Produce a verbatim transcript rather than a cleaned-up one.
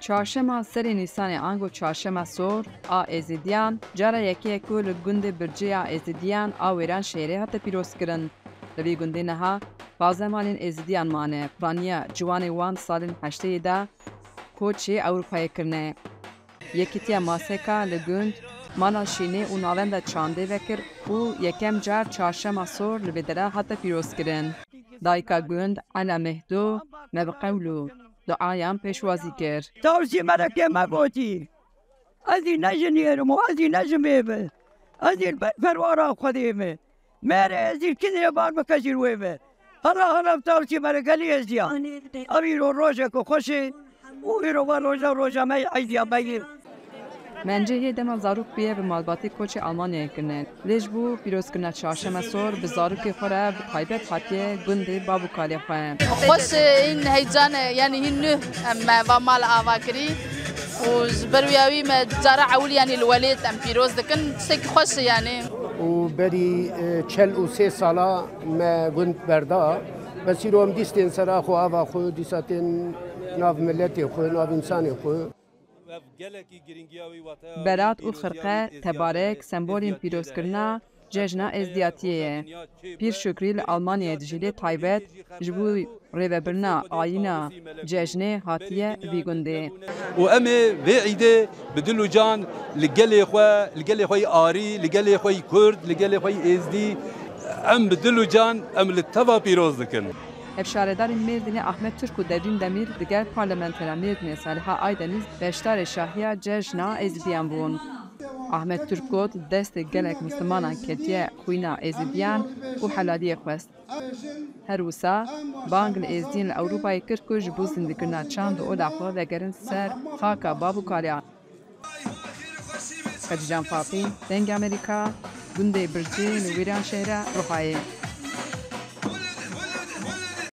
Çarşema serê Nîsanê ango Çarşema Sor a Êzidiyan cara yekê ye ku li gundê Bircê ya Êzidiyan a Wêranşehîrê hate pîrozkirin. Li vî gundê niha pazdeh malên Êzidiyan mane. Piraniya ciwanê wan di salên heştêyê de koçê Ewropayê kirine. Yekîtiya Maseka li gund mala Şînê û navenda çandê vekir û yekem car Çarşema Sor li vê dera hate pîrozkirin. Dayika gund Ela Mehdo me bi qewl û duayan pêşwazî kir. Tawsî melekê me gotî, ez î ne jinê me û ez î ne jimê me. Ez î li ber perwara Xwedê me. Mêrê ez î kinê bar bike jî wê me. Hela hela tawsî melek gelî ez diya. Ev îro rojeke xweş e û îro va roja roja me, eydiya me ye. Mencê yê dema zarok bûye bi malbatê koçê Almanyayê kirine. Lê ji bo pîrozkirina Çarşeme Sor bi zarokê xwe re bi taybet hatiye gundê bav û kalê xwe. Xweş e, hîn heyecan e, yanî hîn nû em me va mal ava kirî û ji ber wî ya wî me cara ewil yanî li welêt em pîroz dikin, tiştekî xweş e yanî. Û berî, e, çel û sê sala me gund berda. Bes îro em dîstên sera xwe, ava xwe, dîsa tên nav miletê xwe, nav însanê xwe. Berat û xirqe, tebarek, sembolên pîrozkirina cejna êzdiyatiyê ye. Pîr Şukrî li Almanyayê dijî, lê taybet ji bo rêvebirina ayîna cejnê hatiye vî gundê. Û em ê vê îdê bi dil û can li gelê xwe, li gelê xwe yî arî, li gelê xwe yî kurd, li gelê xwe yî êzdî, em bi dil û can em li teva pîroz dikin. Hevşaredarên Mêrdînê Ahmet Turk û Devîn Demîr digel parlamentera Mêrdînê Saliha Aydeniz beşdarê şahiya cejna Êzidiyan bûn. Ahmet Turk got, destê gelek Mislimanan ketiye xwîna Êzidiyan û helaliyê xwest. Her wisa bang li Êzdiyên li Ewropayê kir ku ji bo zindîkirina çand û ola xwe vegerin ser xaka bav û kaliyan. Xedîcan Fatî, Dengê Amerîka, gundê Bircê li Wêranşehra Rihayê.